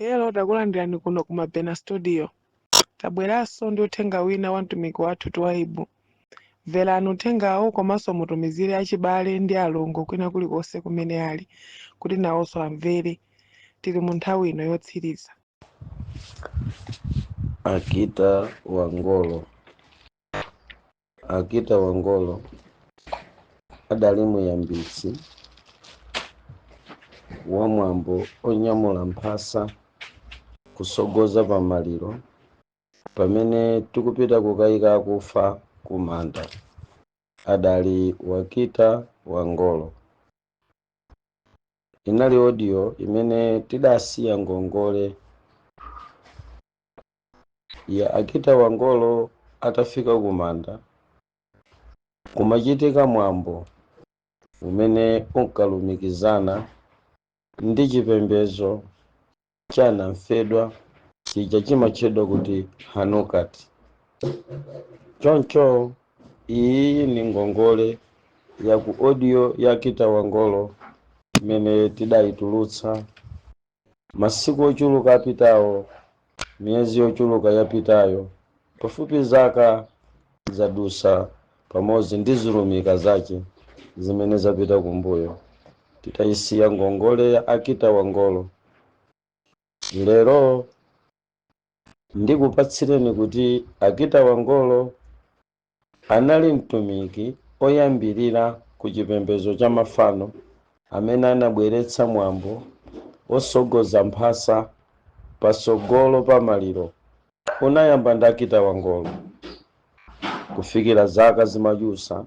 Hello, takulandirani kuno ku Mabena Studio. Tabweranso ndi uthenga wina wa mtumiki wathu Twaibu. Mverani uthengawo komanso mutumizire achibale ndi alongo kwina kulikonse kumene ali kuti nawonso amvere. Tili mu nthawi ino yotsiriza. Akita Wangolo. Akita Wangolo adali muyambitsi wa mwambo onyamula mphasa kusogoza pamaliro pamene tikupita kukayika akufa kumanda. Adali Wakita Wangolo. Inali audio imene tidasiya ngongole ya Akita Wangolo atafika kumanda kumachitika mwambo umene unkalumikizana ndi chipembedzo cha namfedwa chija chimatchedwa kuti Hanukati. Choncho iyi ni ngongole ya ku audio ya Akita Wangolo imene tidayitulutsa masiku ochuluka apitawo, miyezi yochuluka yapitayo, pafupi zaka zadusa pamodzi ndi zilumika zace zimene zapita kumbuyo. Titayisiya ngongole ya Akita Wangolo, lero ndikupatsireni kuti Akita Wangolo anali mtumiki oyambirira ku chipembedzo cha mafano amene anabweretsa mwambo osogoza mphasa pasogolo pa maliro. Unayamba ndi Akita Wangolo kufikira zaka zimadusa,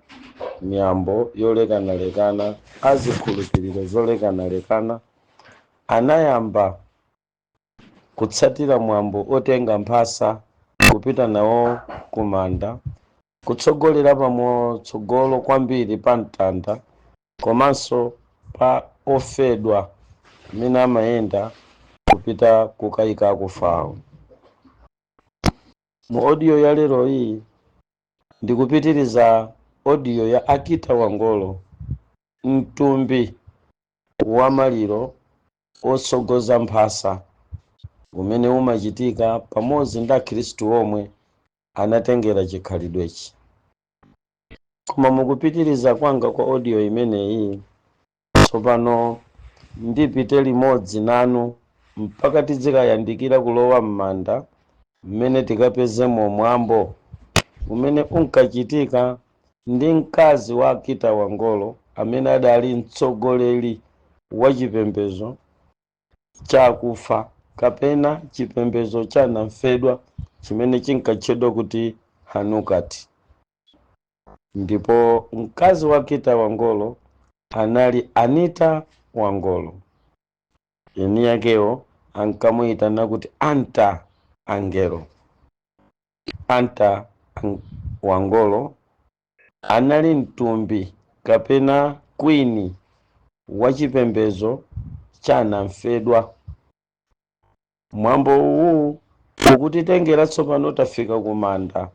miyambo yolekanalekana, azikhulupiriro zolekanalekana anayamba kutsatira mwambo otenga mphasa kupita nawo kumanda, kutsogolera pamotsogolo kwambiri pa mtanda komanso pa ofedwa amene amayenda kupita kukayika akufawo. Mu audio ya lero iyi ndikupitiriza audio ya Akita Wangolo, mtumbi wa maliro otsogoza mphasa umene umachitika pamodzi ndi akhristu omwe anatengera chikhalidwechi. Koma mukupitiriza kwanga kwa audio imeneyi, tsopano ndipite limodzi nanu mpaka tizikayandikira kulowa m'manda mmene tikapezemo mwambo umene unkachitika ndi mkazi wa Akita Wangolo amene adali mtsogoleri wa chipembedzo chakufa kapena chipembedzo cha namfedwa chimene chinkatchedwa kuti Hanukati. Ndipo mkazi wa Akita Wangolo anali Anita Wangolo. Eni yakewo ankamuyitana kuti Anta Angelo. Anta Wangolo anali mtumbi kapena queen wa chipembedzo cha namfedwa. Mwambo uwu ukutitengera tsopano tafika kumanda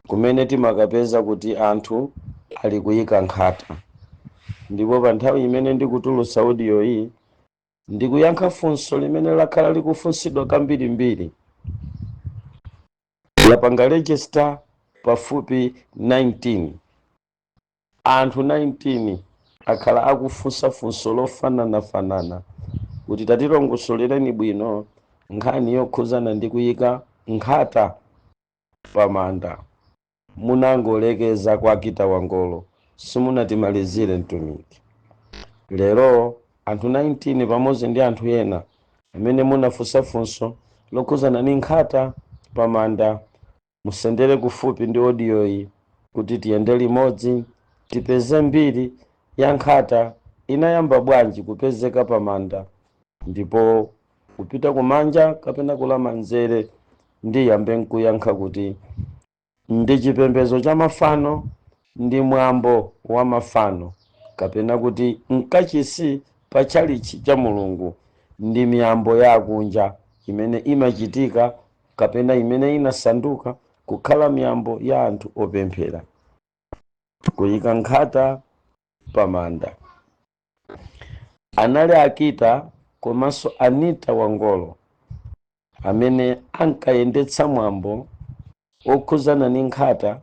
kumene timakapeza kuti anthu ali kuyika nkhata. Ndipo pa nthawi imene ndikutulutsa audio iyi, ndikuyankha funso limene lakhala likufunsidwa kambirimbiri, lapanga register pafupi 19. Anthu 19 akhala akufunsa funso lofananafanana kuti tatilongosolereni bwino nkhani yokhuzana ndi kuyika nkhata pamanda. Munangolekeza kwa Akita Wangolo, simunatimalizire mtumiki. Lero anthu 19 pamodzi ndi anthu ena amene munafunsa funso lokhuzana ndi nkhata pamanda, musendere kufupi ndi audio iyi kuti tiyende limodzi, tipeze mbiri ya nkhata inayamba bwanji kupezeka pamanda, ndipo kupita kumanja kapena kulamanzere ndiyambe nkuyankha kuti ndi chipembedzo cha mafano, ndi mwambo wa mafano, kapena kuti mkachisi pa tchalitchi cha Mulungu ndi miyambo yakunja imene imachitika kapena imene inasanduka kukhala miyambo ya anthu opemphera, kuyika nkhata pamanda. Anali Akita Komanso Anita Wangolo amene ankayendetsa mwambo okhuzana ndi nkhata,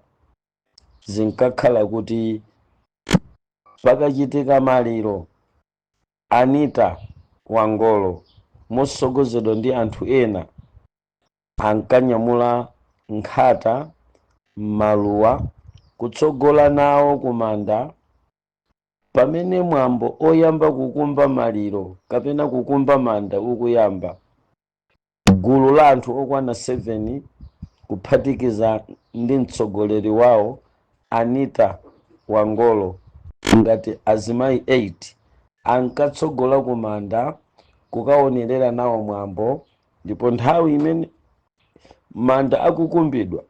zinkakhala kuti pakachitika maliro, Anita Wangolo mosogozedwa ndi anthu ena ankanyamula nkhata, maluwa, kutsogola nawo kumanda pamene mwambo oyamba kukumba maliro kapena kukumba manda ukuyamba. Gulu la anthu okwana 7, kuphatikiza ndi mtsogoleri wawo Anita Wangolo, ngati azimayi 8, ankatsogola kumanda kukaonerera nawo mwambo. Ndipo nthawi imene manda akukumbidwa,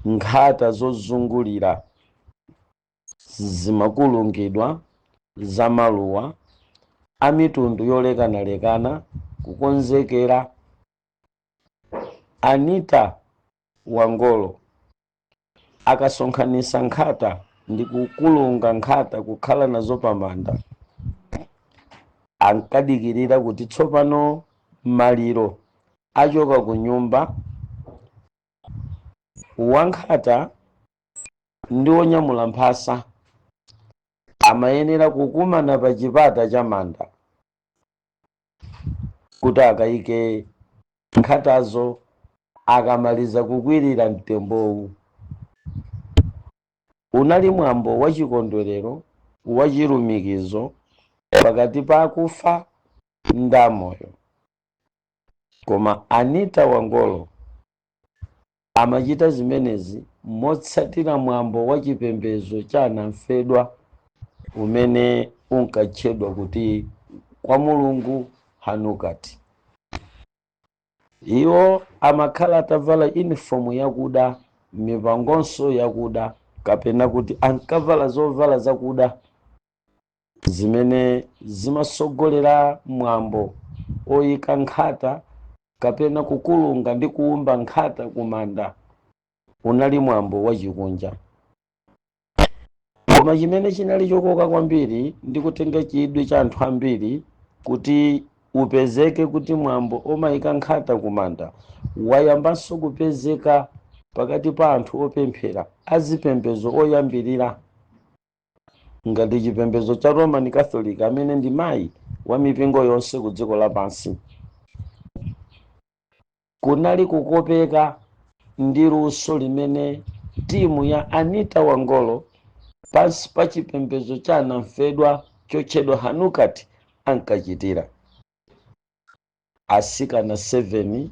nkhata zozungulira zimakulungidwa za maluwa a mitundu yolekanalekana kukonzekera. Anita Wangolo akasonkhanitsa nkhata ndi kukulunga nkhata kukhala nazo pamanda, ankadikirira kuti tsopano maliro achoka ku nyumba, wankhata ndi wonyamula mphasa amayenera kukumana pa chipata cha manda kuti akayike nkhatazo akamaliza kukwirira mtembowu. Unali mwambo wachikondwerero wachilumikizo pakati pa akufa ndi amoyo. Koma Anita Wangolo amachita zimenezi motsatira mwambo wa chipembedzo cha anamfedwa umene unkatchedwa kuti kwa Mulungu Hanukati. Iwo amakhala atavala uniform yakuda, mipangonso yakuda, kapena kuti ankavala zovala zakuda zimene zimasogolera mwambo oyika nkhata kapena kukulunga ndi kuwumba nkhata kumanda. Unali mwambo wachikunja, koma chimene chinali chokoka kwambiri ndi kutenga chidwi cha anthu ambiri kuti upezeke kuti mwambo omayika nkhata kumanda wayambanso kupezeka pakati pa anthu opemphera azipembedzo oyambirira, ngati chipembedzo cha Roman Catholic, amene ndi mayi wa mipingo yonse ku dziko lapansi, kunali kukopeka ndi luso limene timu ya Anita Wangolo pansi pa chipembedzo cha anamfedwa chotchedwa Hanukati ankachitira. Asikana 7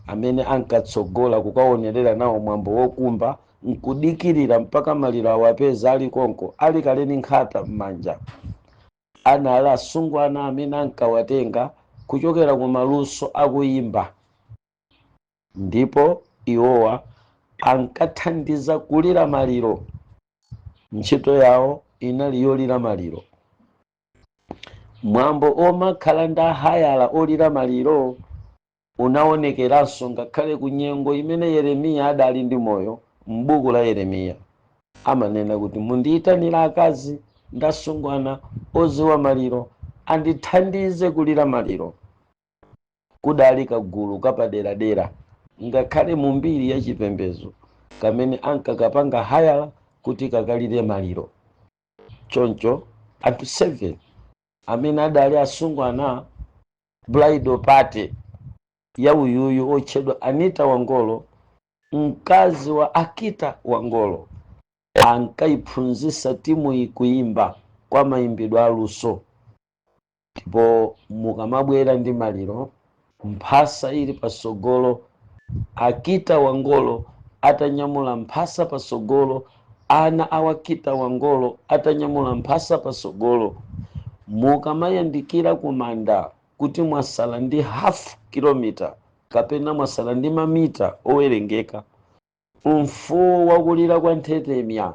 amene ankatsogola kukaonerera nawo mwambo wokumba nkudikirira mpaka maliro awapeza ali konko, ali kaleni nkhata m'manja, anali asungwana amene ankawatenga kuchokera ku maluso akuyimba, ndipo iwowa ankathandiza kulira maliro. Ntchito yawo inali yolira maliro. Mwambo omakhala ndi ahayala olira maliro unaonekeranso ngakhale ku nyengo imene Yeremiya adali ndi moyo. M'buku la Yeremiya amanena kuti, "Mundiyitanira akazi ndi asungwana oziwa maliro andithandize kulira maliro." Kudali kagulu kapaderadera ngakhale mu mbiri ya chipembedzo kamene ankakapanga hayala kuti kakalire maliro. Choncho anthu 7 amene adali asungwana, bridal party ya uyuyu otchedwa Anita Wangolo, mkazi wa Akita Wangolo, ankayiphunzitsa timu iyi kuyimba kwa mayimbidwe aluso. Ndipo mukamabwera ndi maliro, mphasa ili pasogolo, Akita Wangolo atanyamula mphasa pasogolo, ana awakita Wangolo atanyamula mphasa pasogolo, mukamayandikira kumanda kuti mwasala ndi half kilometer kapena mwasala ndi mamita owerengeka, mfuwu wakulira kwa nthetemya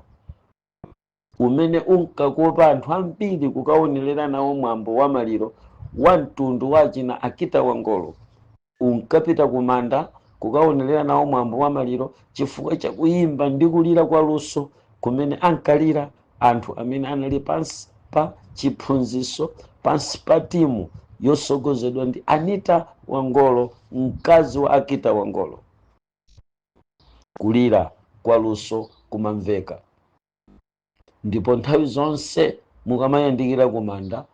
umene unkakopa anthu ambiri kukaonerera nawo mwambo wa maliro wa mtundu wa achina Akita Wangolo unkapita kumanda kukaonerera nawo mwambo wa maliro chifukwa cha kuyimba ndi kulira kwa luso kumene ankalira anthu amene anali pansi pa chiphunzitso, pansi pa timu Yosogozedwa ndi Anita Wangolo, mkazi wa Akita Wangolo. Kulira kwa luso kumamveka, ndipo nthawi zonse mukamayandikira kumanda,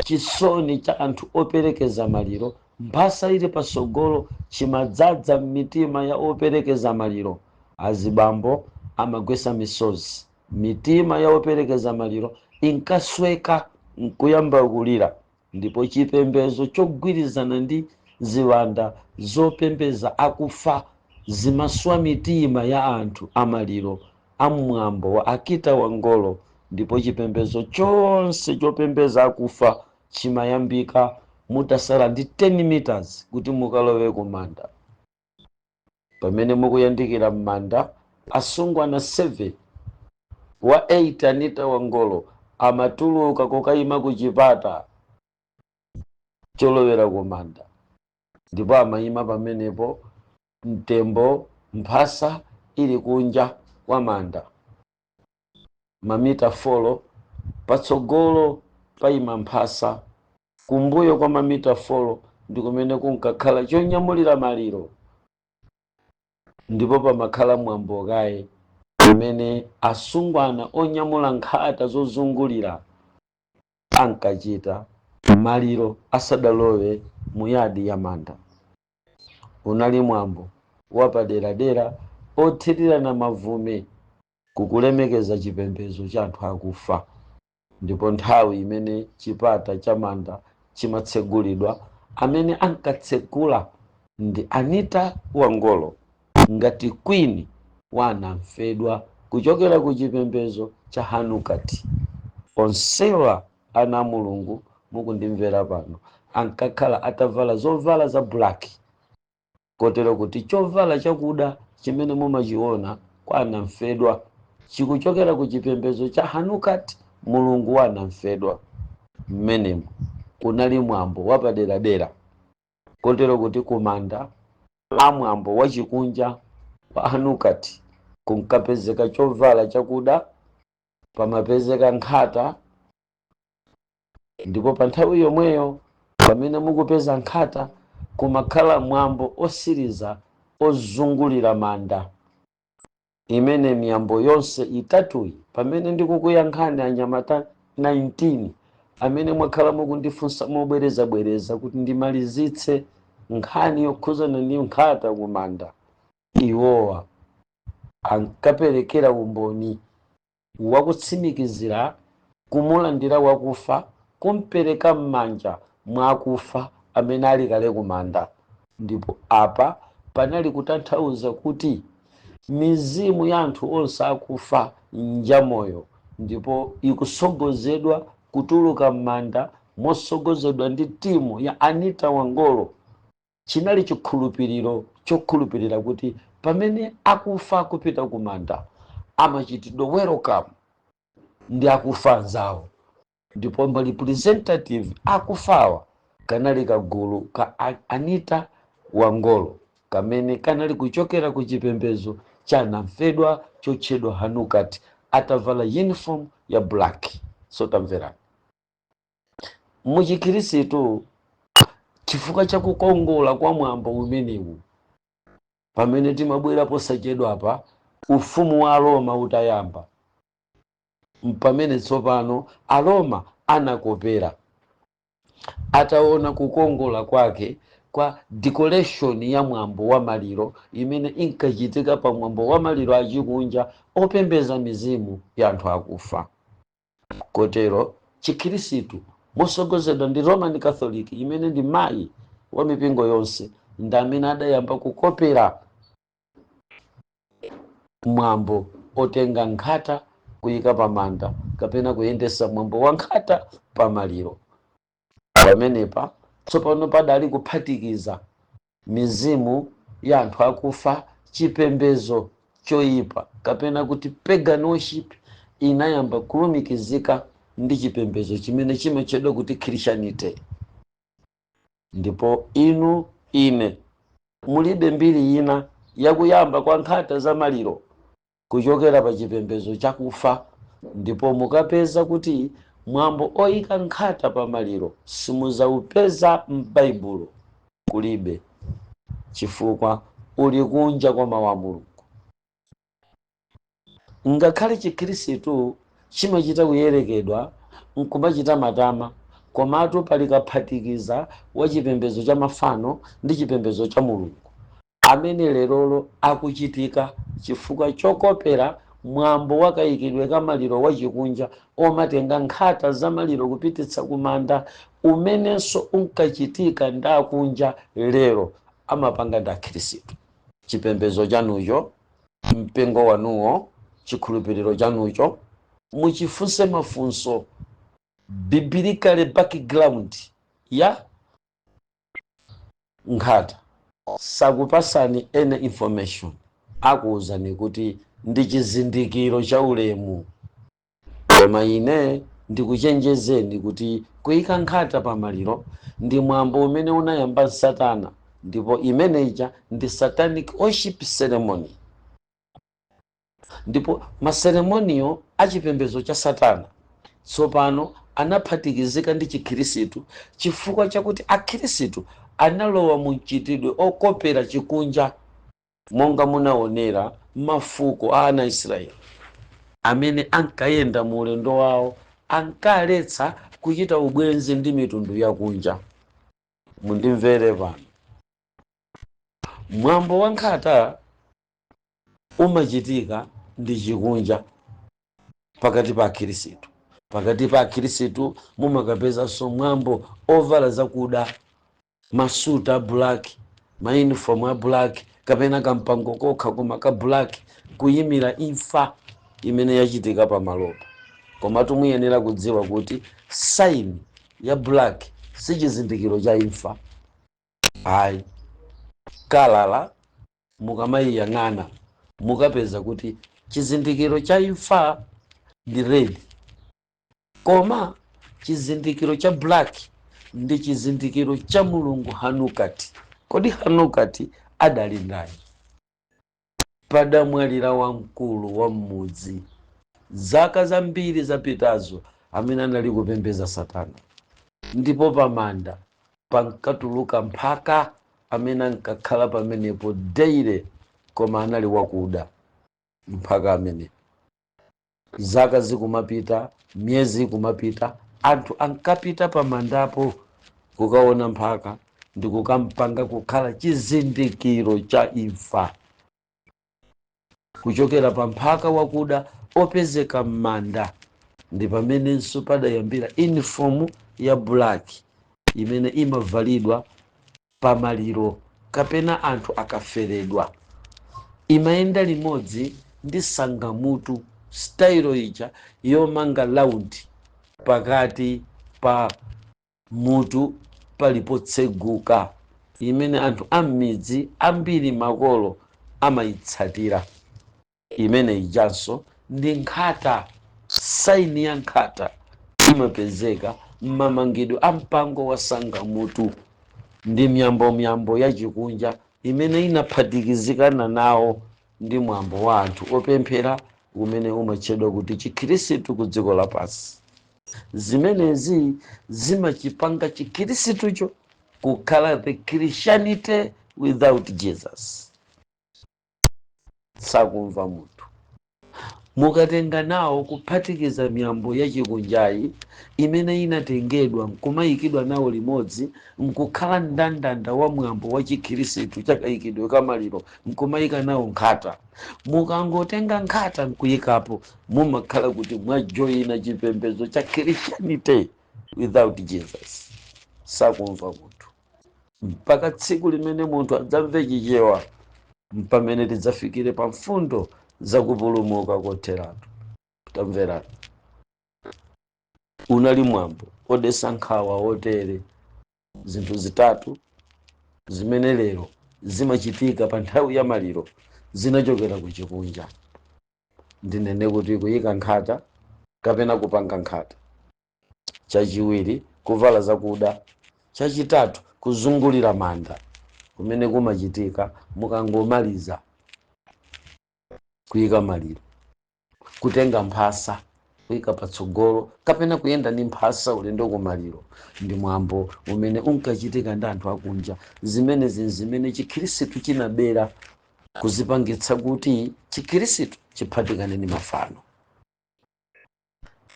chisoni cha anthu operekeza maliro, mphasa ili pasogolo, chimadzaza m'mitima ya operekeza maliro. Azibambo amagwesa misozi, mitima ya operekeza maliro inkasweka nkuyamba kulira. Ndipo chipembedzo chogwirizana ndi ziwanda zopembeza akufa zimaswa mitima ya anthu amaliro amwambo wa Akita Wangolo. Ndipo chipembedzo chonse chopembeza akufa chimayambika mutasala ndi 10 meters kuti mukalowe kumanda. Pamene mukuyandikira m'manda, asungwana 7, wa 8 Anita Wangolo, amatuluka kukayima ku chipata cholowera kumanda, ndipo amayima pamenepo, mtembo, mphasa ili kunja kwa manda mamita 4. Patsogolo payima mphasa, kumbuyo kwa mamita 4 ndi kumene kunkakhala chonyamulira maliro. Ndipo pamakhala mwambo kaye kumene asungwana onyamula nkhata zozungulira ankachita maliro asadalowe mu yadi ya manda. Unali mwambo wapaderadera othirirana mavume kukulemekeza chipembedzo cha anthu akufa. Ndipo nthawi imene chipata cha manda chimatsegulidwa, amene ankatsegula ndi Anita Wangolo ngati queen wa anamfedwa kuchokera ku chipembedzo cha Hanukati. Onsewa, ana a Mulungu mukundimvera pano, ankakhala atavala zovala za black, kotero kuti chovala chakuda chimene mumachiona kwa anamfedwa chikuchokera ku chipembedzo cha Hanukati, mulungu wa anamfedwa. Mmenemo kunali mwambo wapaderadera, kotero kuti kumanda amwambo wachikunja wa Hanukati kunkapezeka chovala chakuda, pamapezeka nkhata. Ndipo pa nthawi yomweyo pamene mukupeza nkhata, kumakhala mwambo osiriza ozungulira manda. Imene miyambo yonse itatuyi, pamene ndikukuyankhani anyamata 19 amene mwakhala mukundifunsa mobwerezabwereza kuti ndimalizitse nkhani yokhuzana ndi nkhata kumanda, iwowa ankaperekera umboni wakutsimikizira kumulandira wakufa, kumpereka m'manja mwa akufa amene ali kale kumanda. Ndipo apa panali kutanthauza kuti mizimu ya anthu onse akufa njamoyo ndipo ikusogozedwa kutuluka m'manda mosogozedwa ndi timu ya Anita Wangolo. Chinali chikhulupiriro chokhulupirira kuti pamene akufa kupita kumanda, amachitidwa welcome ndi akufa anzawo. Ndipo ma representative akufawa kanali kagulu ka Anita Wangolo kamene kanali kuchokera ku chipembedzo cha namfedwa chotchedwa Hanukati, atavala uniform ya black. So tamverani, muchikhirisitu, chifukwa cha kukongola kwa mwambo umenewu, pamene timabwera posachedwapa, ufumu wa Aroma utayamba, mpamene tsopano Aroma anakopera ataona kukongola kwake kwa decoration ya mwambo wa maliro imene inkachitika pa mwambo wa maliro achikunja opembeza mizimu ya anthu akufa. Kotero Chikhirisitu mosogozedwa ndi Roman Catholic, imene ndi mayi wa mipingo yonse, ndi amene adayamba kukopera mwambo otenga nkhata kuyika pamanda kapena kuyendesa mwambo wa nkhata pamaliro. Pamenepa tsopano padali kuphatikiza mizimu ya anthu akufa. Chipembedzo choyipa kapena kuti pagan worship inayamba kulumikizika ndi chipembedzo chimene chimatchedwa kuti Christianity. Ndipo inu, ine mulibe mbiri ina yakuyamba kwa nkhata za maliro kuchokera pa chipembedzo chakufa. Ndipo mukapeza kuti Mwambo oyika nkhata pa maliro simuzawupeza m'Baibulo, kulibe, chifukwa uli kunja kwa mawu a Mulungu. Ngakhale Chikhristu chimachita kuyerekedwa nkumachita matama, komatu pali kaphatikiza wa chipembedzo cha mafano ndi chipembedzo cha Mulungu amene lerolo akuchitika chifukwa chokopera mwambo wakayikidwe ka maliro wachikunja omatenga nkhata za maliro kupititsa kumanda, umenenso unkachitika ndi akunja, lero amapanga ndi Akhristu. Chipembedzo chanucho, mpingo wanuwo, chikhulupiriro chanucho, muchifunse mafunso biblical background ya nkhata, sakupasani any information. Akuwuzani kuti ndi chizindikiro cha ulemu, koma ine ndikuchenjezeni kuti kuyika nkhata pamaliro ndi mwambo umene unayamba Satana, ndipo imeneja ndi satanic worship ceremony. Ndipo maseremoniyo achipembedzo cha Satana tsopano anaphatikizika ndi Chikhirisitu chifukwa chakuti Akhirisitu analowa mu mchitidwe okopera chikunja, monga munaonera mafuko a ana Israeli amene ankayenda mu ulendo wawo, ankaletsa kuchita ubwenzi ndi mitundu yakunja. Mundimvere pano, mwambo wa nkhata umachitika ndi chikunja pakati pa Akhirisitu. Pakati pa Akhirisitu mumakapezanso mwambo ovala zakuda, masuta a black, ma uniform a black, kapena kampango kokha koma ka black, kuyimira imfa imene yachitika pamalopo. Komatu muyenera kudziwa kuti sign ya black si chizindikiro cha imfa, ayi. Colour mukamayiyang'ana mukapeza kuti chizindikiro cha imfa ndi red, koma chizindikiro cha black ndi chizindikiro cha mulungu Hanukati. Kodi Hanukati adali ndani? Padamwalira wamkulu wa mmudzi zaka zambiri zapitazo amene anali kupembedza Satana, ndipo pamanda pankatuluka mphaka amene ankakhala pamenepo daily, koma anali wakuda mphaka amene. Zaka zikumapita, miyezi ikumapita, anthu ankapita pamandapo kukaona mphaka ndi kukampanga kukhala chizindikiro cha imfa. Kuchokera pa mphaka wakuda opezeka m'manda ndi pamenenso padayambira uniform ya black imene imavalidwa pamaliro kapena anthu akaferedwa. Imayenda limodzi ndi sangamutu, style ija yomanga round, pakati pa mutu palipotseguka, imene anthu am'midzi ambiri makolo amayitsatira. Imene ijanso ndi nkhata. Sign ya nkhata imapezeka m'mamangidwe a mpango wa sangamutu ndi miyambo yachikunja imene inaphatikizikana nawo ndi mwambo wa anthu opemphera umene umatchedwa kuti Chikhirisitu ku dziko lapansi. Zimenezi zimachipanga Chikhirisitucho kukhala the Christianity without Jesus. Sakumva munthu. Mukatenga nawo kuphatikiza miyambo yachikunjayi imene inatengedwa nkumayikidwa nawo limodzi nkukhala mndandanda wa mwambo wa Chikhirisitu chakayikidwe kamaliro, nkumayika nawo nkhata, mukangotenga nkhata nkuyikapo, mumakhala kuti mwajoyina chipembedzo cha Christianity without Jesus. Sakumva munthu mpaka tsiku limene munthu adzamve Chichewa, mpamene tidzafikire pa mfundo zakupulumuka kotheratu. Tamverani, unali mwambo odesa nkhawa wotere. Zinthu zitatu zimene lero zimachitika pa nthawi ya maliro zinachokera ku chikunja. Ndinene kuti kuyika nkhata kapena kupanga nkhata, chachiwiri kuvala zakuda, chachitatu kuzungulira manda kumene kumachitika mukangomaliza kuyika maliro, kutenga mphasa. Kuyika patsogolo kapena kuyenda ndi mphasa ulendo kumaliro ndi mwambo umene unkachitika ndi anthu akunja. Zimenezi zimene Chikhirisitu chinabera, kuzipangitsa kuti Chikhirisitu chiphatikane ndi mafano.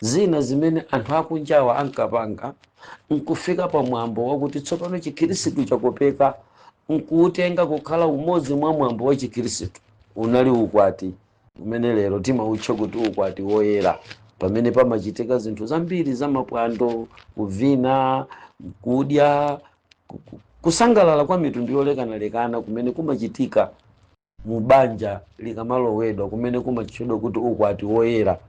Zina zimene anthu akunjawa ankapanga, nkufika pa mwambo wakuti tsopano Chikhirisitu chakopeka, nkuutenga kukhala umodzi mwa mwambo wa Chikhirisitu, unali ukwati umene lero timautcha kuti ukwati woyera, pamene pamachitika zinthu zambiri za mapwando, kuvina, kudya, kusangalala kwa mitundu yolekanalekana kumene kumachitika mu banja likamalowedwa, kumene kumatchedwa kuti ukwati woyera.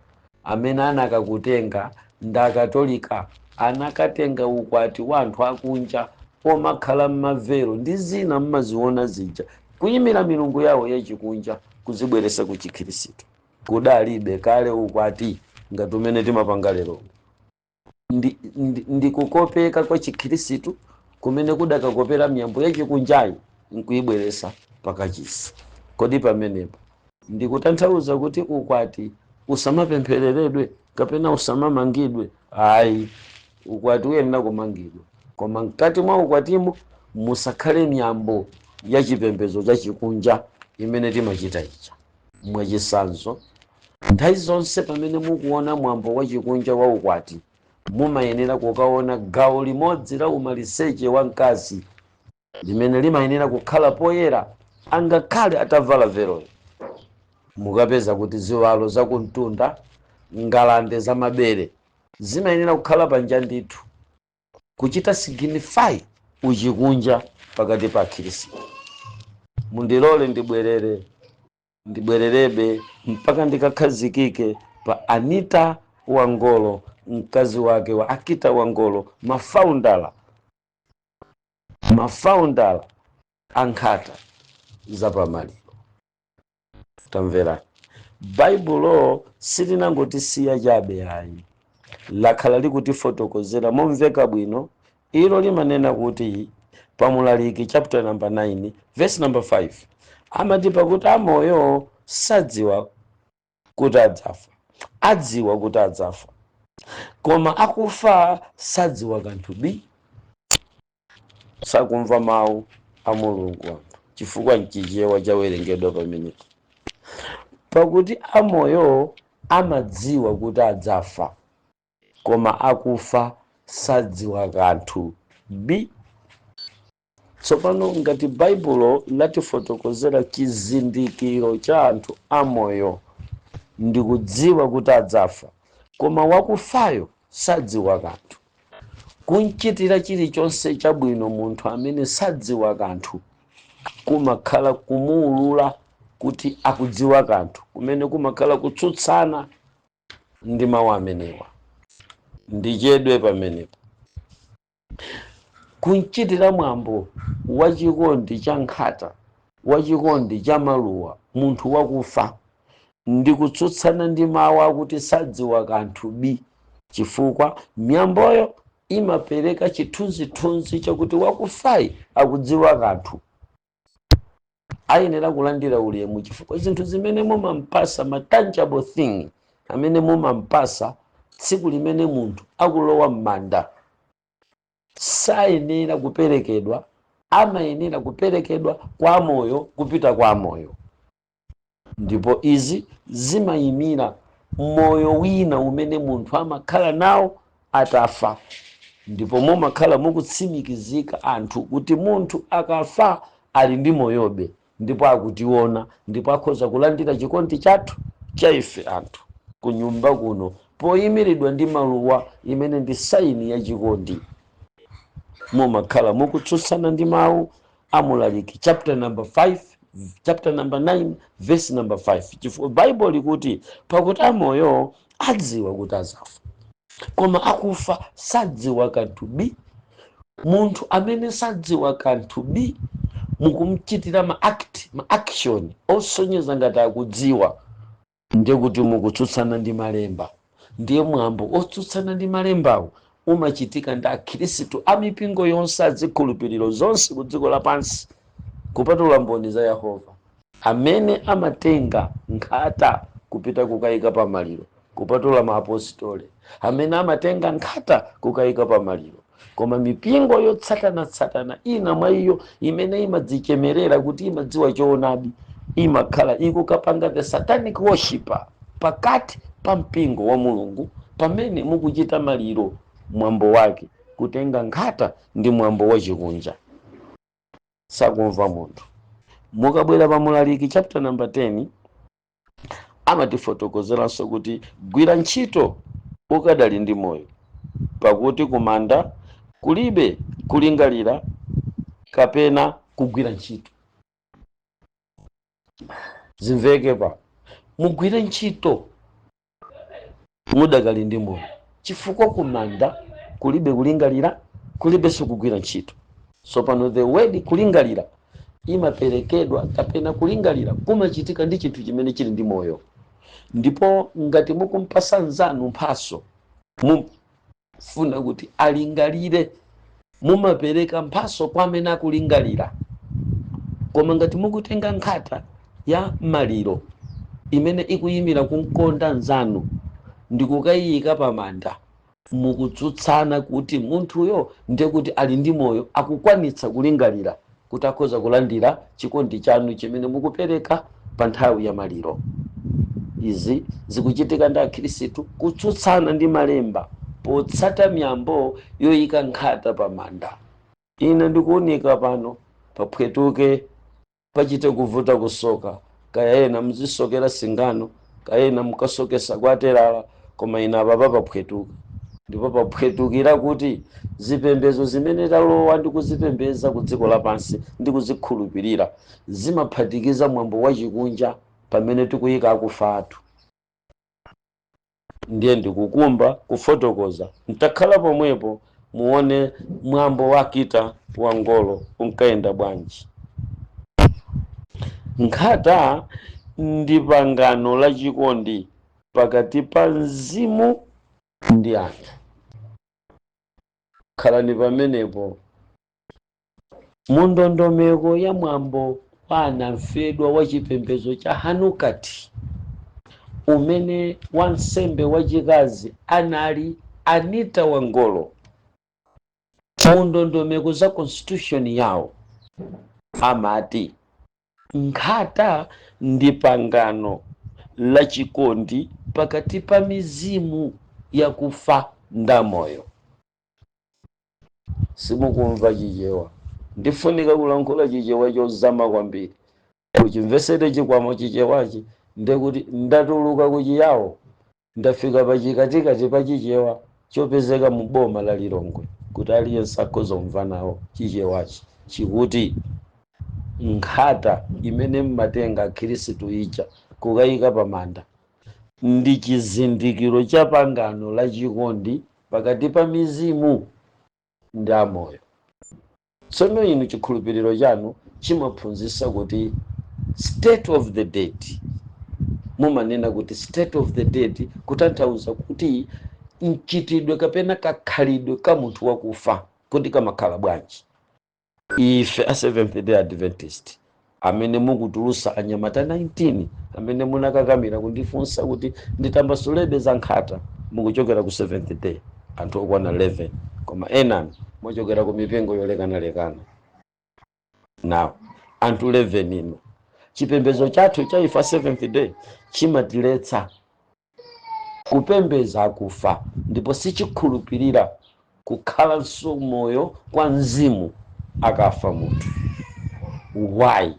Amene anakakutenga ndi Akatolika, anakatenga ukwati wa anthu akunja omakhala mmavero ndi zina mmaziona zija, kuyimira milungu yawo yachikunja, kuzibweresa ku Chikhirisitu. Kudalibe kale ukwati ngati umene timapanga lero. Ndi kukopeka kwa Chikhirisitu kumene kudakakopera miyambo yachikunjayi nkuyibweresa pakachisi. Kodi pamenepo ndikutanthauza kuti ukwati usamapemphereredwe kapena usamamangidwe? Ayi, ukwati uyenera kumangidwa, koma mkati mwa ukwatimo musakhale miyambo ya chipembedzo chachikunja imene timachita ija. Mwachisanzo, nthawi zonse pamene mukuona mwambo wachikunja wa ukwati, mumayenera kukaona gawo limodzi la umaliseche wa mkazi limene limayenera kukhala poyera, angakhale atavala veloyo. Mukapeza kuti ziwalo zakumtunda, ngalande za mabere zimayenera kukhala panja ndithu, kuchita signify uchikunja pakati pa Akhristu. Mundilole ndibwerere, ndibwererebe mpaka ndikakhazikike pa Anita Wangolo, mkazi wake wa Akita Wangolo, mafounders ankhata zapamaliro. Tamverani, Baibulo silinangotisiya chabe ayi, lakhala likutifotokozera momveka bwino. Ilo limanena kuti pa Mlaliki chapter number 9 verse number 5, amati, "Pakuti amoyo sadziwa kuti adzafa, adziwa kuti adzafa, koma akufa sadziwa kanthu bi." Sakumva mawu a Mulungu anthu, chifukwa mchichewa chawerengedwa pamenepo, "Pakuti amoyo amadziwa kuti adzafa, koma akufa sadziwa kanthu bi." Tsopano ngati Baibulo latifotokozera chizindikiro cha anthu amoyo ndi kudziwa kuti adzafa, koma wakufayo sadziwa kanthu, kunchitira chilichonse chabwino munthu amene sadziwa kanthu kumakhala kumuulula kuti akudziwa kanthu, kumene kumakhala kutsutsana ndi mawu amenewa. Ndichedwe pamenepo. Kunchitira mwambo wachikondi cha nkhata, wachikondi cha maluwa munthu wakufa ndi kutsutsana ndi mawu akuti sadziwa kanthu bi, chifukwa miyamboyo imapereka chithunzithunzi chakuti wakufayi akudziwa kanthu, ayenera kulandira ulemu, chifukwa zinthu zimene mumampasa, ma tangible thing amene mumampasa tsiku limene munthu akulowa m'manda, sayenera kuperekedwa, amayenera kuperekedwa kwa moyo kupita kwa moyo. Ndipo izi zimayimira moyo wina umene munthu amakhala nawo atafa, ndipo mumakhala mukutsimikizika anthu kuti munthu akafa ali ndi moyobe, ndipo akutiona, ndipo akhoza kulandira chikondi chathu cha ife anthu kunyumba kuno poyimiridwa ndi maluwa, imene ndi sign ya chikondi. Mumakhala mukutsutsana ndi mawu a Mlaliki chapter number 5, chapter number 9 verse number 5, chifukwa Baibulo likuti, "Pakuti amoyo adziwa kuti azafa, koma akufa sadziwa kanthu bi." Munthu amene sadziwa kanthu bi, mukumchitira ma act, ma action osonyeza ngati akudziwa, ndiye kuti mukutsutsana ndi malemba. Ndiye mwambo otsutsana ndi malembawo umachitika ndi Akhristu a mipingo yonse, azikhulupiriro zonse ku dziko lapansi, kupatula Mboni za Yehova, amene amatenga nkhata kupita kukayika pamaliro. Kupatula maapostoli amene amatenga nkhata kukayika pamaliro. Koma mipingo yotsatanatsatana ina mwa iyo imene imadzichemerera kuti imadziwa choonadi imakhala ikukapanga the satanic worshipper pakati pa mpingo wa Mulungu pamene mukuchita maliro. Mwambo wake kutenga nkhata ndi mwambo wachikunja, sakumva munthu. Mukabwera pa Mulaliki chapter number 10, amatifotokozeranso kuti gwira ntchito ukadali ndi moyo, pakuti kumanda kulibe kulingalira kapena kugwira ntchito. Zimveke pa mugwire ntchito mudakali ndi moyo, chifukwa kumanda kulibe kulingalira, kulibenso kugwira ntchito. So pano the word kulingalira imaperekedwa kapena kulingalira kumachitika ndi chinthu chimene chili ndi moyo. Ndipo ngati mukumpasa nzanu mphaso, mufuna kuti alingalire, mumapereka mphaso kwa amene akulingalira. Koma ngati mukutenga nkhata ya maliro imene ikuyimira kumkonda nzanu ndikukayiyika pamanda, mukutsutsana kuti munthuyo ndiye kuti ali ndi moyo, akukwanitsa kulingalira kuti akhoza kulandira chikondi chanu chimene mukupereka pa nthawi ya maliro. Izi zikuchitika ndi akhristu kutsutsana ndi malemba potsata miyambo yoyika nkhata pamanda. Ine ndikuunika pano paphwetuke, pachite kuvuta kusoka, kaya ena muzisokera singano, kaya ena mukasokesa kwaterala, koma ine apapa paphwetuka. Ndipo paphwetukira kuti zipembedzo zimene talowa ndi kuzipembedza ku dziko lapansi ndi kuzikhulupirira zimaphatikiza mwambo wachikunja pamene tikuyika akufa athu. Ndiye ndikukumba kufotokoza, ntakhala pomwepo muone mwambo wa Kita wa Ngolo unkayenda bwanji. Nkhata ndi pangano la chikondi pakati pa mzimu ndi anthu. Khalani pamenepo. Mu ndondomeko ya mwambo wa anamfedwa wa chipembedzo cha Hanukati, umene wansembe wachikazi anali Anita Wangolo, mu ndondomeko za constitution yawo amati nkhata ndi pangano la chikondi pakati pa mizimu yakufa ndamoyo. Simukumva Chichewa? Ndifunika kulankhula Chichewa chozama kwambiri kuchimvesere chikwamo Chichewachi. Ndekuti ndatuluka kuchiyawo, ndafika pachikatikati pa Chichewa chopezeka mu boma la Lilongwe, kuti aliyense akhoza kumva nawo Chichewachi. Chikuti nkhata imene mmatenga akhristu ija kukayika pamanda ndi chizindikiro cha pangano la chikondi pakati pa mizimu ndi amoyo. Tsono inu chikhulupiriro chanu chimaphunzitsa kuti state of the dead, mumanena kuti state of the dead kutanthauza kuti mchitidwe kapena kakhalidwe ka munthu wakufa kuti kamakhala bwanji. Ife a Seventh Day Adventist amene mukutulusa anyamata 19 amene munakakamira kundifunsa kuti nditambasulebe za nkhata, mukuchokera ku Seventh Day anthu okwana 11, koma enanu mwachokera ku mipingo yolekanalekana. Now anthu 11 ino, chipembedzo chathu cha ife a Seventh Day chimatiletsa kupembeza akufa, ndipo sichikhulupirira kukhalanso moyo kwa mzimu akafa munthu. Why?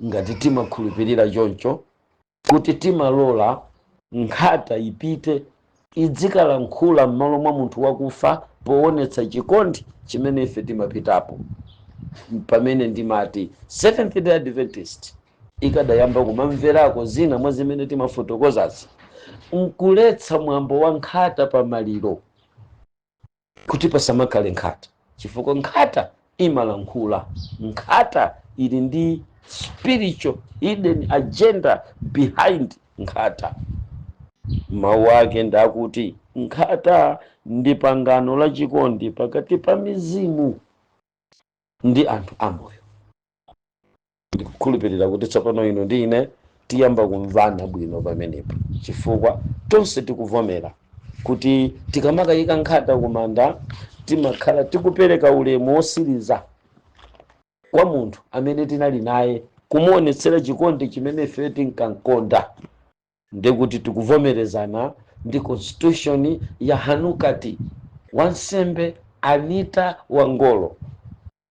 Ngati timakhulupirira choncho, kuti timalola nkhata ipite idzikalankhula m'malo mwa munthu wakufa poonetsa chikondi chimene ife timapitapo, pamene ndimati Seventh Day Adventist ikadayamba kumamverako zina mwa zimene timafotokozazi nkuletsa mwambo wa nkhata pa maliro, kuti pasamakhale nkhata, chifukwa nkhata imalankhula, nkhata ili ndi spiritual hidden agenda behind nkhata. Mawu ake ndakuti nkhata ndi pangano la chikondi pakati pa mizimu ndi anthu amoyo. Ndikukhulupirira kuti tsopano inu ndi ine Tiyamba kumvana bwino pamenepo, chifukwa tonse tikuvomera kuti tikamakayika nkhata kumanda timakhala tikupereka ulemu wosiriza kwa munthu amene tinali naye, kumuonetsera chikondi chimene ife tinkankonda. Ndekuti tikuvomerezana ndi constitution ya Hanukati, wansembe Anita Wangolo,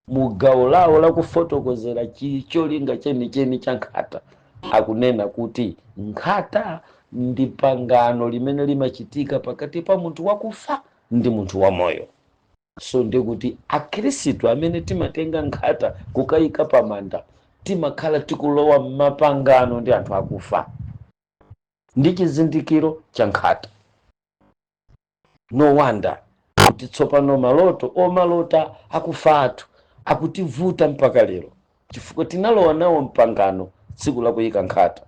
mu gawo lawo lakufotokozera cholinga chenicheni cha nkhata. Akunena kuti nkhata ndi pangano limene limachitika pakati pa munthu wakufa ndi munthu wamoyo. So ndikuti Akhristu amene timatenga nkhata kukayika pamanda timakhala tikulowa m'mapangano ndi anthu akufa ndi chizindikiro cha nkhata. No wonder kuti tsopano maloto omalota akufa athu akutivuta mpaka lero, chifukwa tinalowa nawo mpangano tsiku lakuyika nkhata.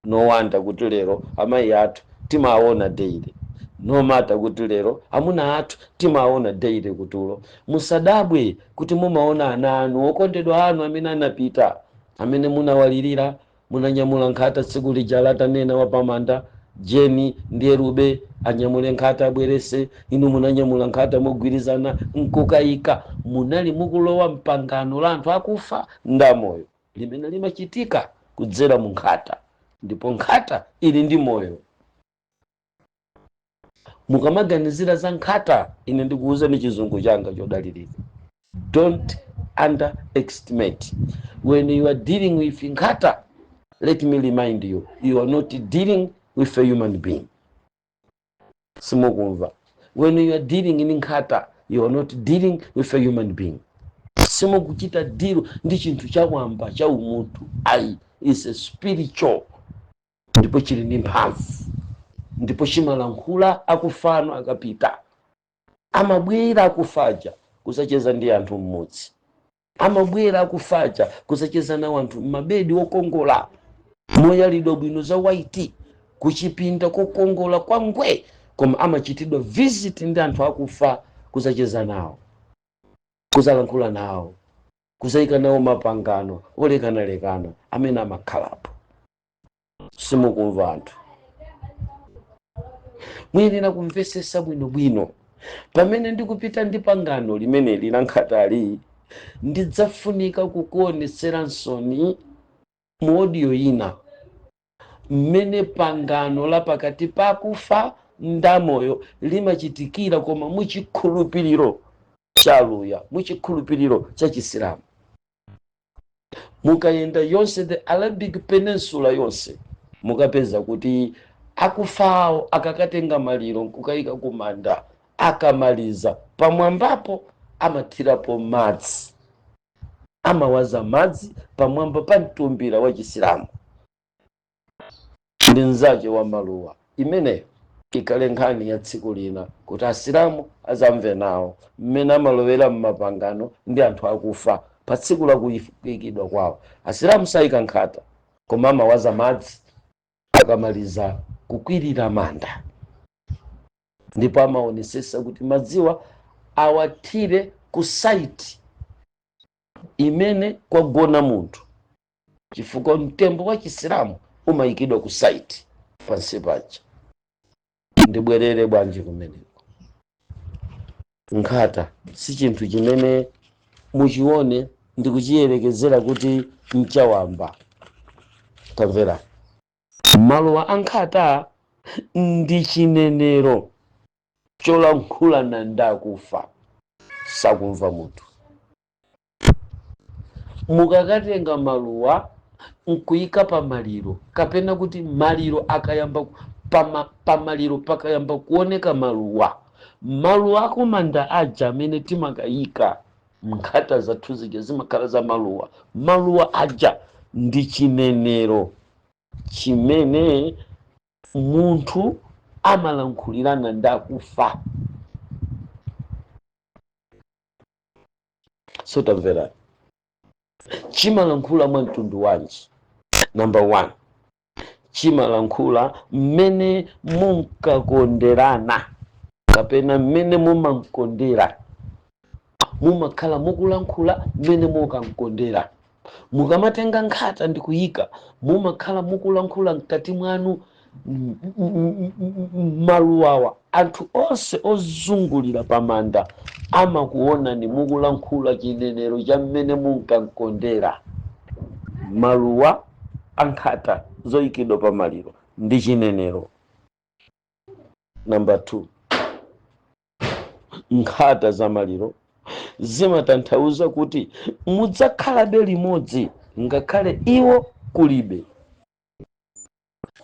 No wonder kuti lero amayi athu timaona daily. No matter kuti lero amuna athu timaona daily kutulo. Musadabwe kuti mumaona ana anu, okondedwa anu amene anapita, amene munawalirira, munanyamula nkhata tsiku lija latanena wapamanda Jeni ndi Erube anyamule nkhata abwerese. Inu munanyamula nkhata mogwirizana nkukayika. Munali mukulowa mpangano la anthu akufa ndamoyo limene limachitika kudzera mu nkhata, ndipo nkhata ili ndi moyo. Mukamaganizira za nkhata, ine ndikuwuzani chizungu changa chodalirika: don't underestimate. When you are dealing with nkhata, let me remind you, you are not dealing with a human being. Simukumva? When you are dealing in nkhata, you are not dealing with a human being. Simukuchita deal ndi chinthu chawamba cha umunthu, ayi. Is a spiritual, ndipo chili ndi mphamvu, ndipo chimalankhula. Akufano akapita amabwera akufaja kusacheza ndi anthu mmudzi, amabwera akufaja kusacheza nawo anthu m'mabedi okongola moyalidwa bwino za white, kuchipinda kokongola kwa ngwe, koma amachitidwa visit ndi anthu akufa kusacheza nawo, kuzalankhula nawo, kuzayika nawo mapangano olekanalekana amene amakhalapo. Simukumva anthu? Muyenera kumvesesa bwinobwino. Pamene ndikupita ndi pangano limeneli la nkhatali, ndidzafunika kukuonetsera nsoni mu audio ina mmene pangano la pakati pakufa ndamoyo limachitikira, koma muchikhulupiriro cha Luya, muchikhulupiriro cha Chisilamu. Mukayenda yonse the Arabic Peninsula yonse, mukapeza kuti akufawo akakatenga maliro nkukayika kumanda, akamaliza pamwambapo amathirapo madzi, amawaza madzi pamwamba pa mtumbira wa Chisilamu ndi mnzache wa maluwa. Imeneyo ikhale nkhani ya tsiku lina kuti Asilamu azamve nawo mmene amalowera mmapangano ndi anthu akufa pa tsiku la kuyikidwa kwawo. Asilamu sayika nkhata, koma amawaza madzi akamaliza kukwirira manda, ndipo amaonesesa kuti madziwa awathire ku site imene kwagona munthu, chifukwa mtembo wa Chisilamu umayikidwa ku site pansi paja. Ndibwerere bwanji kumeneko? Nkhata si chinthu chimene muchione ndikuchiyerekezera kuti nchawamba. Tamvera, maluwa a nkhata ndi chinenero cholankhulana ndakufa sakumva munthu. Mukakatenga maluwa nkuyika pa maliro, kapena kuti maliro akayamba, pamaliro pakayamba kuoneka maluwa, maluwa akumanda aja amene timakayika nkhata zathu zija zimakhala za maluwa. Maluwa aja ndi chinenero chimene munthu amalankhulirana ndi akufa. So tamverani, chimalankhula mwa mtundu wanji? Number one, chimalankhula mmene munkakonderana kapena mmene mumankondera. Mumakhala mukulankhula mmene mukankondera. Mukamatenga nkhata ndi kuyika, mumakhala mukulankhula mkati mwanu maluwawa. Anthu onse ozungulira pamanda amakuonani mukulankhula chinenero cha mmene munkankondera. Maluwa ankhata zoyikidwa pamaliro ndi chinenero. Namba 2, nkhata za maliro zimatanthauza kuti mudzakhalabe limodzi ngakhale iwo kulibe.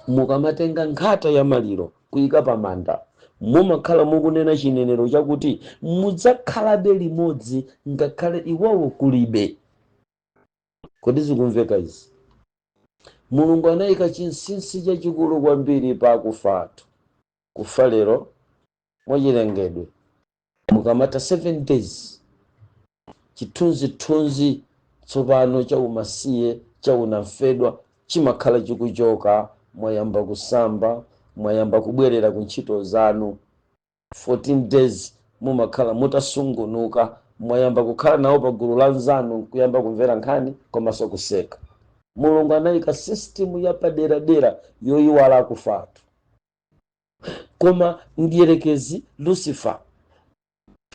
Mukamatenga nkhata ya maliro kuyika pamanda, mumakhala mukunena chinenero chakuti mudzakhalabe limodzi ngakhale iwowo kulibe. Kodi zikumveka izi? Mulungu anayika chinsinsi chachikulu kwambiri pa akufa athu. Kufa lero mwachilengedwe, mukamata 7 days, chithunzithunzi tsopano cha umasiye cha unamfedwa chimakhala chikuchoka. Mwayamba kusamba, mwayamba kubwerera ku ntchito zanu. 14 days mumakhala mutasungunuka, mwayamba kukhala nawo pa gulu la nzanu, kuyamba kumvera nkhani komanso kuseka. Mulungu anayika system yapaderadera yoyiwala akufa athu, koma mdierekezi Lucifer,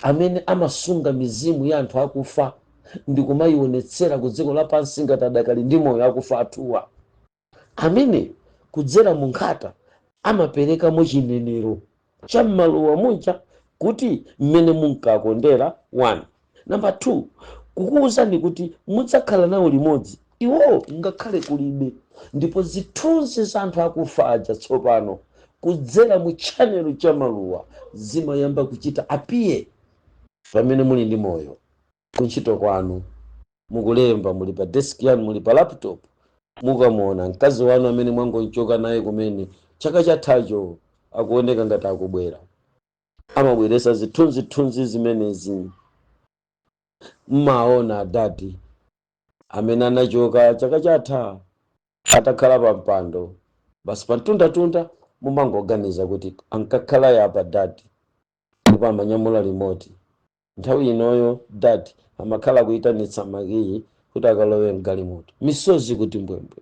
amene amasunga mizimu ya anthu akufa ndi kumayionetsera ku dziko lapansi ngati adakali ndi moyo akufa athuwa, amene kudzera mu nkhata amaperekamo chinenero cha m'maluwa muja kuti mmene munkakondera. 1. Namba 2, kukuwuzani kuti mudzakhala nawo limodzi iwo ngakhale kulibe. Ndipo zithunzi za anthu akufa aja tsopano kudzera mu channel cha maluwa zimayamba kuchita appear pamene muli ndi moyo, kuntchito kwanu, mukulemba, muli pa desk yanu, muli pa laptop, mukamuona mkazi wanu amene mwangochoka naye kumene chaka chathacho akuoneka ngati akubwera. Amabweresa zithunzithunzi zimenezi. Mmaona adadi amene anachoka chaka chatha atakhala pa mpando basi pamtundatunda, mumangoganiza kuti ankakhala yapa dadi ndipo amanyamula remote. Nthawi inoyo dadi amakhala kuyitanitsa makiyi kuti akalowe mgalimoto, misozi kuti mbwembwe.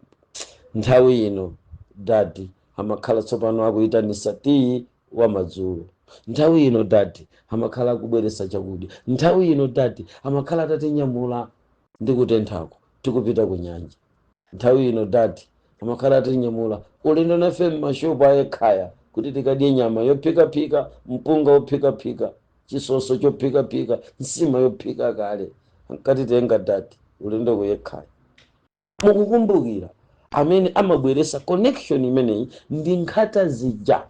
Nthawi ino dadi amakhala tsopano akuyitanitsa tiyi wa madzulo. Nthawi ino dadi amakhala akubweretsa chakudya. Nthawi ino dadi amakhala atatinyamula ndi kutenthako tikupita ku nyanja. Nthawi ino dadi amakhala atatinyamula ulendo nafe m'mashopu ayekhaya kuti tikadye nyama yophikaphika, mpunga wophikaphika, chisoso chophikaphika, nsima yophika kale. Ankatitenga dadi ulendo kuyekhaya. Mukukumbukira, amene amabweretsa connection imeneyi ndi nkhata zija.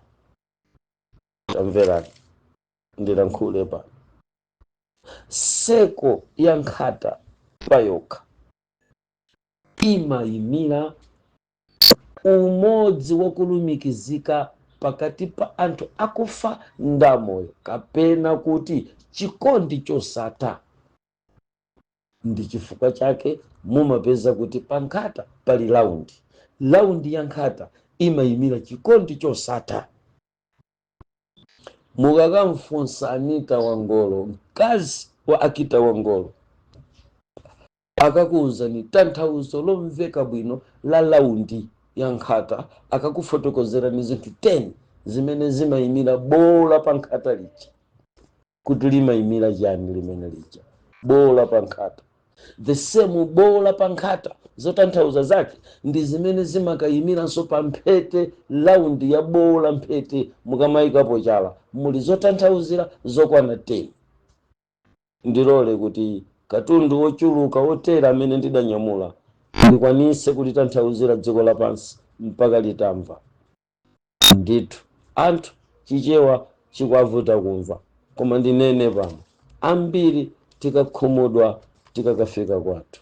Tamverani ndilankhule pano. Circle ya nkhata payokha imayimira umodzi wakulumikizika pakati pa anthu akufa ndi amoyo, kapena kuti chikondi chosatha. Ndi chifukwa chake mumapeza kuti pa nkhata pali round. Round ya nkhata imayimira chikondi chosatha. Mukakamfunsa Anita Wangolo, mkazi wa Akita Wangolo, akakuwuzani tanthauzo lomveka bwino la round ya nkhata. Akakufotokozerani zinthu 10 zimene zimayimira bola pa nkhata lija, kuti limayimira chani limene lija bola pa nkhata. The same bola pa nkhata, zotanthauza zake ndi zimene zimakayimiranso pa mphete. Round ya bola mphete, mukamayikapo chala, muli zotanthauzira zokwana 10. Ndilole kuti katundu wochuluka wotera amene ndidanyamula ndikwanise kulitanthauzira dziko lapansi mpaka litamva ndithu. Anthu Chichewa chikwavuta kumva, koma ndinene pano, ambiri tikakhumudwa tikakafika kwathu,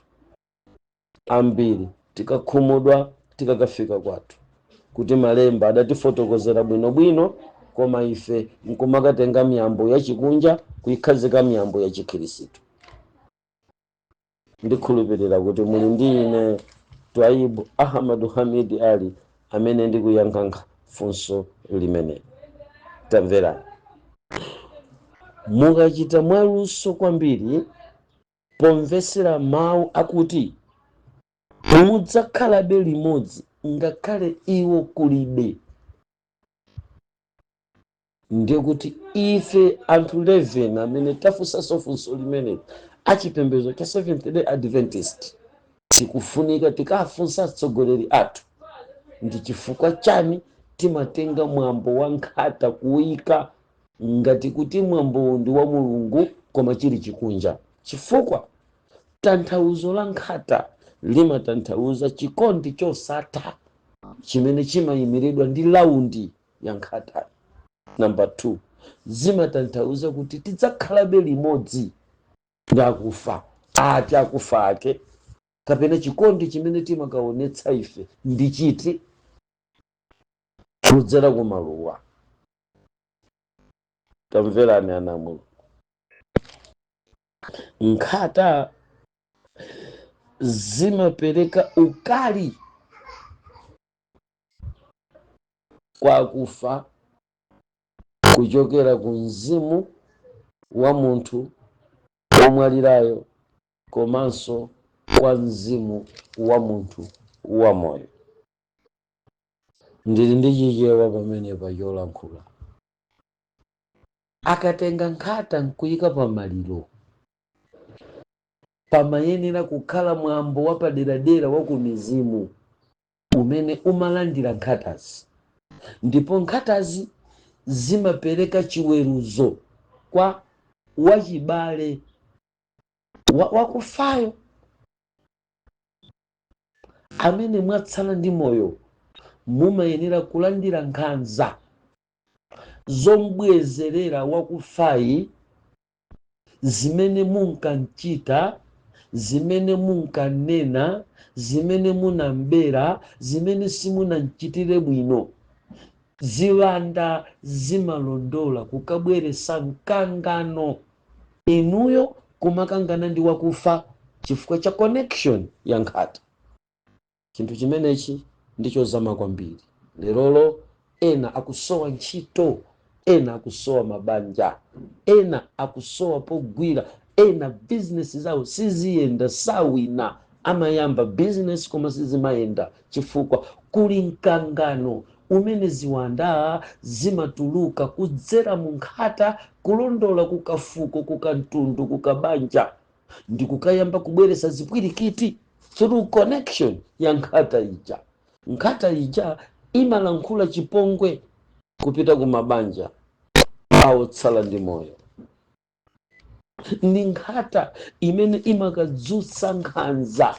ambiri tikakhumudwa tikakafika kwathu, kuti malemba adatifotokozera bwinobwino, koma ife nkumakatenga miyambo yachikunja kuyikhazika miyambo ya Chikhirisitu. Ndikhulupirira kuti muli ndi ine Twaibu Ahmadu Hamidi Ali amene ndikuyankha funso limeneli. Tamverani, mukachita mwaluso kwambiri pomvesera mawu akuti Mudzakhalabe limodzi ngakhale iwo kulibe. Ndiye kuti ife anthu 11 amene tafunsanso funso limeneli, achipembedzo cha Seventh Day Adventist, tikufunika tikafunsa atsogoleri athu ndi chifukwa chani timatenga mwambo wa nkhata kuwuyika ngati kuti mwambowu ndi wa Mulungu, koma chili chikunja. Chifukwa tanthauzo la nkhata limatanthauza chikondi chosatha chimene chimayimiridwa ndi round ya nkhata. Namba 2, zimatanthauza kuti tidzakhalabe limodzi ndi akufa ati akufa ake, kapena chikondi chimene timakaonetsa ife ndi chiti kudzera ku maluwa. Tamverani, ana a Mulungu, nkhata zimapereka ukali kwa akufa kuchokera ku mzimu wa munthu womwalirayo komanso kwa mzimu wa munthu wa moyo. Ndili ndi Chichewa pamenepa cholankhula. Akatenga nkhata nkuyika pamaliro, pamayenera kukhala mwambo wapaderadera wa ku mizimu umene umalandira nkhatazi, ndipo nkhatazi zimapereka chiweruzo kwa wachibale wakufayo. Amene mwatsala ndi moyo mumayenera kulandira nkhanza zombwezerera wakufayi, zimene munkanchita, zimene munkanena, zimene munambera, zimene simunamchitire bwino. Ziwanda zimalondola kukabweresa mkangano, inuyo kumakangana ndi wakufa chifukwa cha connection ya nkhata. Chinthu chimenechi ndichozama kwambiri. Lerolo ena akusowa ntchito, ena akusowa mabanja, ena akusowa pogwira, ena bizinesi zawo siziyenda, sawina, amayamba bizinesi koma sizimayenda chifukwa kuli mkangano umene ziwanda zimatuluka kudzera mu nkhata, kulondola kukafuko, kukamtundu, kukabanja, ndi kukayamba kubweresa zipwirikiti through connection ya nkhata ija. Nkhata ija imalankhula chipongwe kupita ku mabanja awotsala ndi moyo. Ndi nkhata imene imakadzutsa nkhanza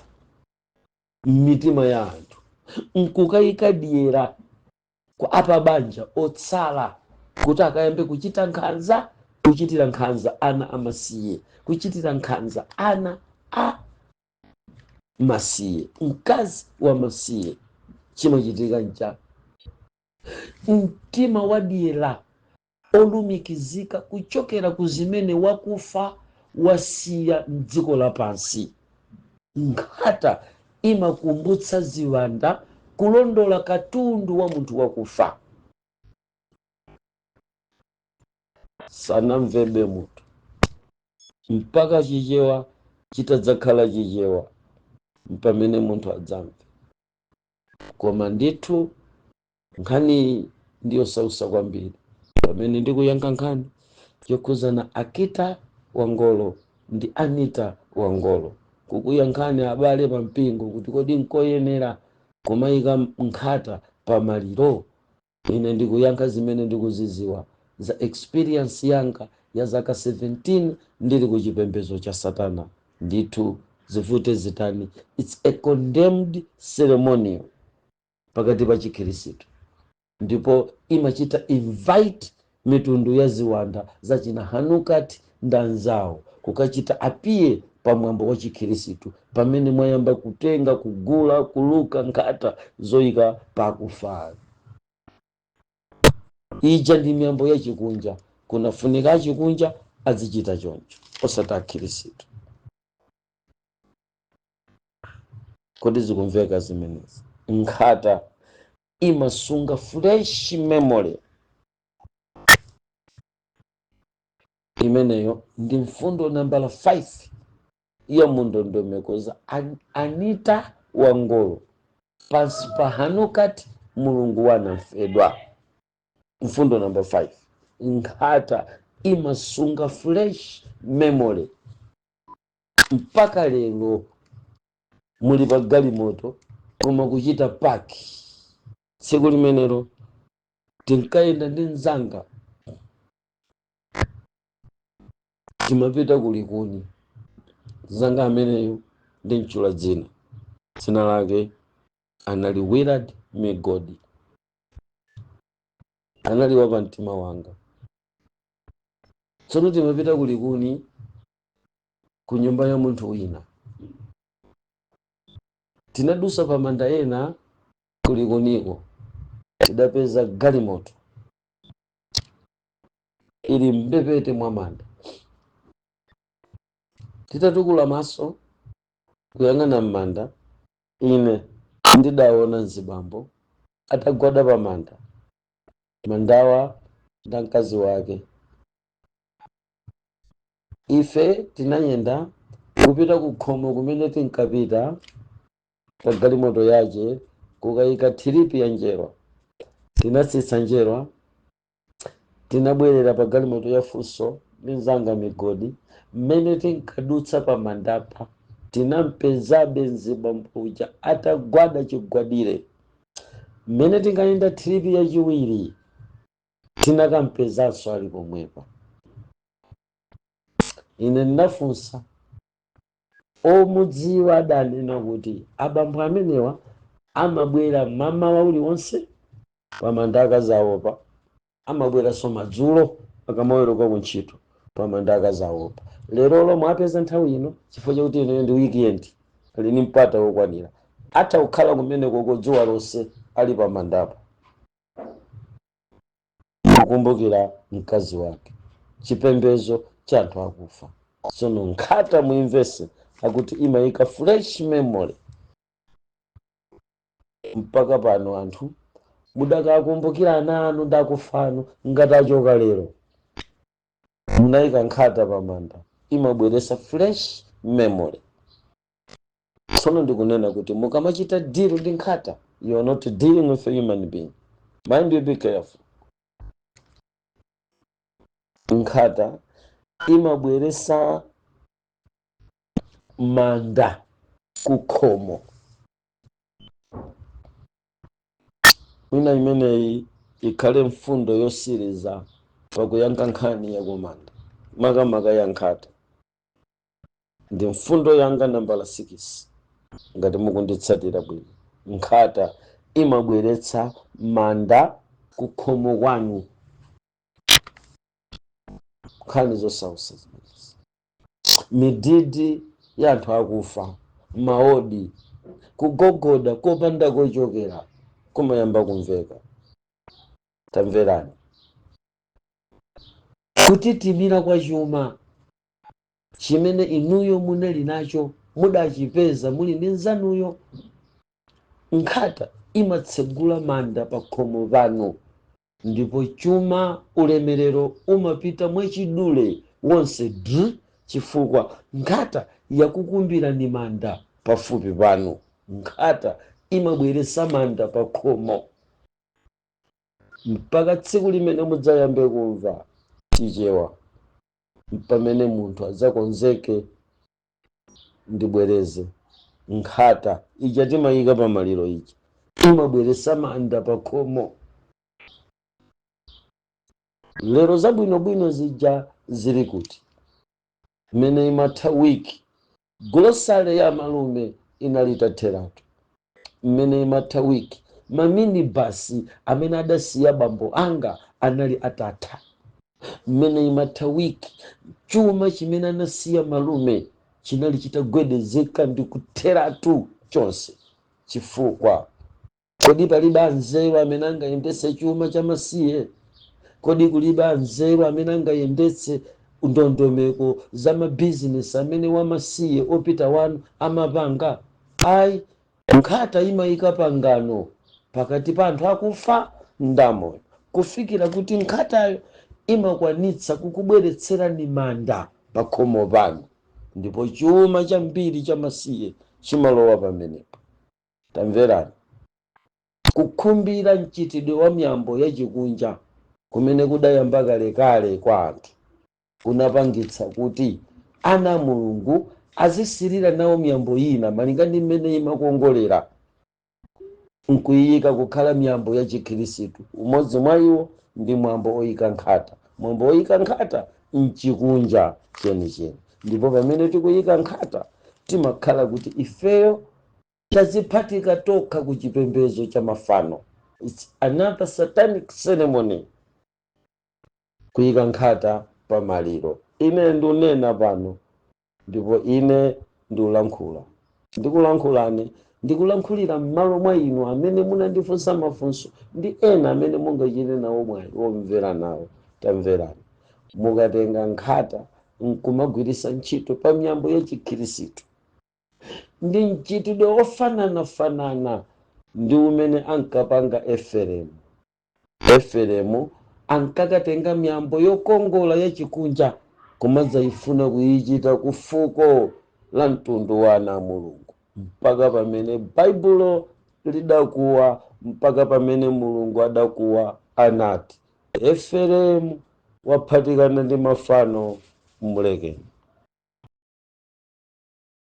m'mitima ya anthu, nkukayika dyera kwa apabanja otsala kuti akayambe kuchita nkhanza, kuchitira nkhanza ana amasiye, kuchitira nkhanza ana a masiye, mkazi wa masiye. Chimachitika ncha mtima wadyera olumikizika kuchokera ku zimene wakufa wasiya mdziko lapansi. Nkhata imakumbutsa ziwanda kulondola katundu wa munthu wakufa. Sanamvebe munthu mpaka Chichewa chitadzakhala Chichewa, mpamene munthu adzamve. Koma ndithu nkhani ndiyosausa kwambiri. Pamene ndikuyankha nkhani yokhuzana Akita Wangolo ndi Anita Wangolo, kukuyankhani abale pampingo kuti kodi nkoyenera kumayika nkhata pamaliro, ine ndikuyankha zimene ndikuziziwa za experience yanga ya zaka 17 ndili ku chipembedzo cha satana. Ndithu, zivute zitani, it's a condemned ceremonial pakati pa Chikhirisitu, ndipo imachita invite mitundu ya ziwanda zachina Hanukati ndi anzawo kukachita appear pamwambo wa Chikhirisitu pamene mwayamba kutenga, kugula, kuluka nkhata zoyika pakufa. Ija ndi miyambo yachikunja. Kunafunika achikunja azichita choncho, osati Akhirisitu. Kodi zikumveka zimenezi? Nkhata imasunga fresh memory. Imeneyo ndi mfundo nambala 5 ya mundondomeko za Anita. wa ngolo pansi pa Hanukat, mulungu wanamfedwa. Mfundo number 5: nkhata imasunga fresh memory. Mpaka lero muli pa galimoto koma kuchita park. Tsiku limenelo tinkayenda ndi mzanga, timapita kulikuni. Mzanga ameneyo ndimchula dzina, dzina lake anali Willard Migodi, anali wa pamtima wanga. Tsono timapita kulikuni ku nyumba ya munthu wina. Tinadusa pa manda ena kulikuniko, tidapeza galimoto ili mbepete mwa manda. Titatukula maso kuyang'ana m'manda, ine ndidaona mzibambo atagwada pa manda, mandawa nda mkazi wake. Ife tinayenda kupita ku khomo kumene tinkapita pa galimoto yace kukayika trip ya njerwa. Tinatsitsa njerwa, tinabwerera pa galimoto ya Fuso ndi mzanga Migodi. Mmene tinkadutsa pa mandapa, tinampezabe mzibambo uja atagwada chigwadire. Mmene tinkayenda trip yachiwiri, tinakampezanso ali pomwepa. Ine ndinafunsa omudziwa, adanena kuti abambo amenewa amabwera mamawa uliwonse pamanda akazawopa, amabweranso madzulo akamaweruka kuntchito pamanda akazawopa. Lero lomwe apeza nthawi ino, chifukwa chakuti inoyo ndi weekend, ali ni mpata wokwanira, atha kukhala kumeneko dzuwa lonse ali pamandapo kukumbukira mkazi wake. Chipembedzo cha anthu akufa. Tsono nkhata, muimvese, akuti imayika fresh memory. Mpaka pano anthu mudakakumbukira ana anu ndakufanu ngati achoka lero, munayika nkhata pamanda, imabweresa fresh memory. Tsono ndikunena kuti mukamachita deal ndi nkhata, you are not dealing with a human being. Mind you, be careful. Nkhata imabweresa manda kukhomo. Mwina imeneyi ikhale mfundo yosiriza pakuyankha nkhani yakumanda, makamaka ya nkhata. Ndi mfundo yanga nambala 6, ngati mukunditsatira bwino. Nkhata imabweretsa manda kukhomo kwanu. Nkhani zosausa zimenezi, mididi ya anthu akufa, maodi, kugogoda kopanda kochokera kumayamba kumveka. Tamverani, kutitimira kwa chuma chimene inuyo munali nacho, mudachipeza muli ndi nzanuyo. Nkhata imatsegula manda pa khomo pano, ndipo chuma, ulemerero umapita mwachidule wonse dr, chifukwa nkhata yakukumbirani manda pafupi pano. Nkhata imabweresa manda pa khomo. Mpaka tsiku limene mudzayambe kumva Chichewa, pamene munthu adzakonzeke. Ndibwereze: nkhata ija timayika pamaliro ija imabweresa manda pa khomo. Lero zabwinobwino zija zili kuti? Mmene imatha wiki, grocery ya malume inali itatheratu. Mmene imatha wiki, maminibasi amene adasiya bambo anga anali atatha. Mmene imatha wiki, chuma chimene anasiya malume chinali chitagwedezeka ndi kutheratu chonse. Chifukwa kodi palibe anzeru amene angayendetse chuma chamasiye? Kodi kulibe anzeru amene angayendetse ndondomeko za mabizinesi amene wamasiye opita wanu amapanga? Ayi, nkhata imayika pangano pakati pa anthu akufa ndamoyo, kufikira kuti nkhatayo imakwanitsa kukubweretserani manda pa khomo panu, ndipo chuma chambiri chamasiye chimalowa pamenepo. Tamverani, kukhumbira mchitidwe wa miyambo yachikunja kumene kudayamba kalekale kwa anthu kunapangitsa kuti ana a Mulungu azisirira nawo miyambo ina malinga ndi mmene imakongolera, nkuyika kukhala miyambo ya Chikhirisitu. Umodzi mwa iwo ndi mwambo oyika nkhata. Mwambo oyika nkhata mchikunja chenicheni, ndipo pamene tikuyika nkhata timakhala kuti ifeyo taziphatika tokha ku chipembedzo cha mafano. It's another satanic ceremony, kuyika nkhata pamaliro. Ine ndikunena pano, ndipo ine ndikulankhula, ndikulankhulani, ndikulankhulira m'malo mwa inu amene munandifunsa mafunso ndi ena amene mungachite nawo mwayi womvera nawo. Tamverani, mukatenga nkhata nkumagwiritsa ntchito pa miyambo ya Chikhirisitu, ndi mchitidwe ofananafanana ndi umene ankapanga Eferemu. Eferemu ankakatenga miyambo yokongola yachikunja kumadzayifuna kuyichita ku fuko la mtundu wa ana a Mulungu, mpaka pamene Baibulo lidakuwa, mpaka pamene Mulungu adakuwa, anati, "Eferemu waphatikana ndi mafano, mulekeni."